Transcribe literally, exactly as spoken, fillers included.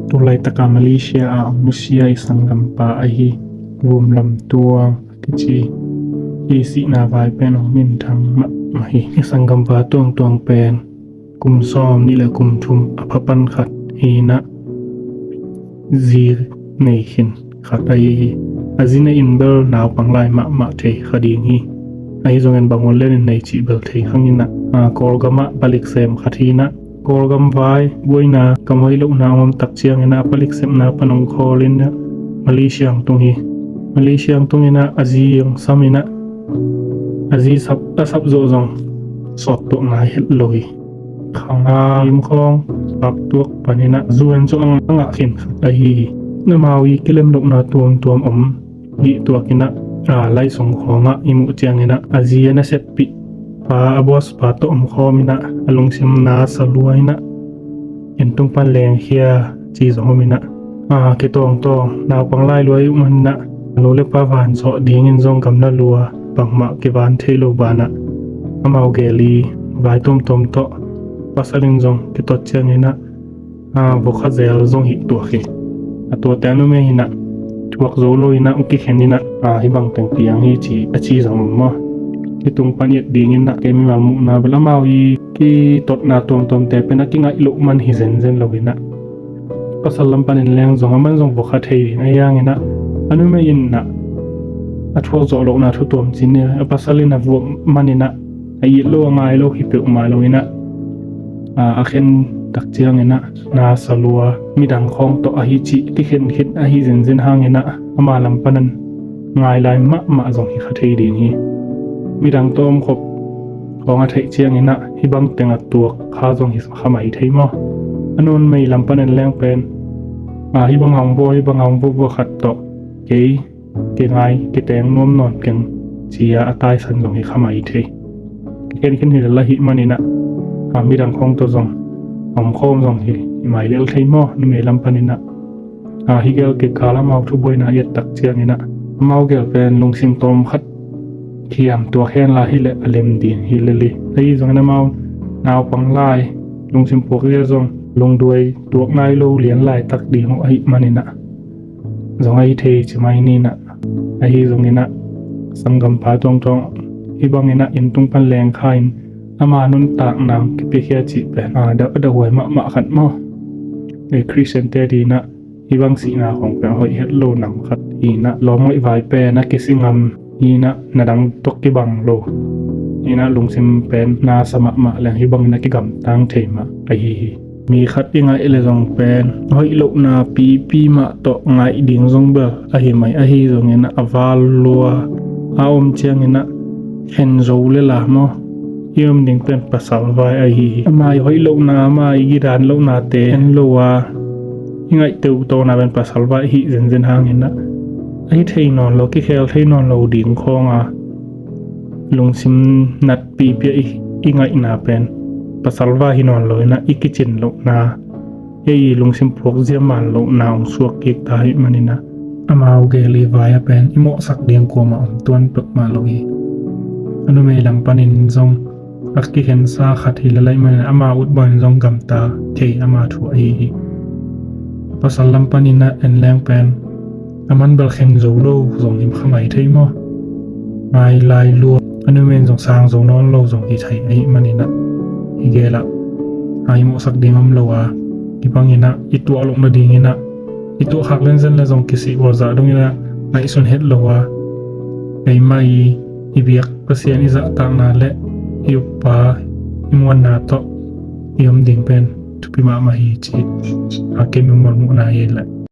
Tu laitaka Malaysia a om nusia i sanggampa ahi Vumlamtuang a kici i sihna vai pen hong minthang mahmah hi. I sanggampa Tuangtuang pen kum sawm nih le kum thum a pha pan khat hi in ah, zi nei khin khat ahi hi. A zi nei in bel naupang lai mahmah thei kha ding hi. Ahi zongin bang hun len in nei cih bel thei kha ngei in ah, Kawlgam ah palik sem khat hi in ah, Kawlgam vai buaina, gam hoih lohna a om tak ciangin ah palik sepna pan hong khawl in ah Malaysia hong tung hi. Malaysia hong tung in ah a zi hong sam in ah, a zi sap, a sap zawh zong sawt tuak ngai het lo hi. Khang a lim khawng pak tuak pan in ah zu en zong a ngah khin khat ahi hi. Amau i kilem lohna tuamtuam om hi tuak in ah, a, lai sung khawng ah i muh ciangin ah a zi a na seppih pa, a boss pa tawh om khawm in ah a lungsim na sa lua in ah, inn tung pan leng khia ci zong om in ah, a, kitawngtawng naupang lai lua i uh man in ah, a nu le pa van zawh dingin zong gam na lua, bangmah kivan thei lo banah amau gel i vai tuamtuam tawh pasal in zong kitot ciangin ah, a, vokha zel zong hi tuak hi. A tuate a numei in ah thuak zo lo in ah hong kikhen in ah, a, hih bang teng piang hi ci a ci zong om maw. Hih tung pan i et dingin ah kei mimal muhna bel amau i kitotna tuamtuamte pen a kingaih loh man hi zenzen lo in ah, pasal lam panin leng zong a man zong vokha thei ding ahi hangin ah, a numei in ah a thuak zawh lohna thu tuam cin a pasal in a vuak man in ah a it lo a ngai lo hi peuhmah lo in ah, a, a khen tak ciangin ah na sa lua, midang khawng tawh ahi cih kikhen khit ahi zenzen hangin ah ama lam panin ngai lai mahmah zong hi kha thei ding hi. Midang tawh om khop khawng a theih ciangin ah hih bang teng a tuak kha zong hi kha mai thei maw. A numei lam panin leng pen, a, hih bang hong vua, hih bang hong vua, vua khat tawh kei kingai kiteng nuam nawn keng ci a a taisan zong hi kha mai thei. Kikhen khin hi lel ahih manin ah, a, midang khawng tawh zong om khawm zong hi, hi mai lel thei maw. Numei lam panin ah, a, hih gel kikal amau thubuaina i et tak ciangin ah amau gel pen lungsim tawm khat hiam tuak hen la hi leh a lem ding hi lel hi. Ahi zongin amau naupang lai lungsim puak zia zong lungduai tuak nai lo lian laitak ding uh ahih manin ah zong ahi thei ci mai ni in ah. Ahi zongin ah sanggampa Tuangtuang hih bangin ah inn tung pan leng kha in ama nuntakna hong kipiakhia cih pen, a, da, dahuai mahmah khat maw. Ei Khristiante adingin ah hih bang sihna khawng pen hoih het lo nam khat hi in ah, lawmngaih vai pen a kisi ngam hi in ah, na dang tawh kibang lo hi in ah, lungsim pen na sa mahmah leng hih bangin a kigamtang thei mah ahi hi. Mi khat i ngaih leh zong pen hoih lohna pipi mah tawh ngaih ding zong bel ahi mai. Ahi zongin ah a val lua a om ciangin ah khen zo lel a maw, i om ding pen pasal vai ahi hi. Ama i hoih lohna, ama i kidan lohnate en lo a i ngaih teuhtawna pen pasal vai hi zenzen hangin ah, ahi thei nawn lo, kikhel thei nawn lo ding khawng a lungsim natpipi a i, i ngaihna pen pasal vai hi nawn lo in ah i kicin lohna, ei i lungsim phuak zia man lohna hong suak kik ta ahih manin ah, amau gel i vai a pen i mawhsak ding kuamah om tuan peuhmah lo hi. A numei lam panin zong a kikhensa khat hi lel ahih manin ama ut bangin zong gamta thei ama thu ahi hi. A pasal lam panin ah en leng pen a man bel khen zo lo zong hi kha mai thei maw. Ngai lai lua, a numei in zong sang zo nawn lo zong hi thei ahih manin ah, hih gel ah a i mawhsak ding om lo a, hih bangin ah i tuah loh nadingin ah i tuah khak zenzen leh zong kisih gualzah dongin ah ngaihsun het lo a, keimah i, i biak Pasian i zahtakna leh i uppa i muanna tawh i om ding pen thupi mahmah hi ci a kei mimal muhna hi leh.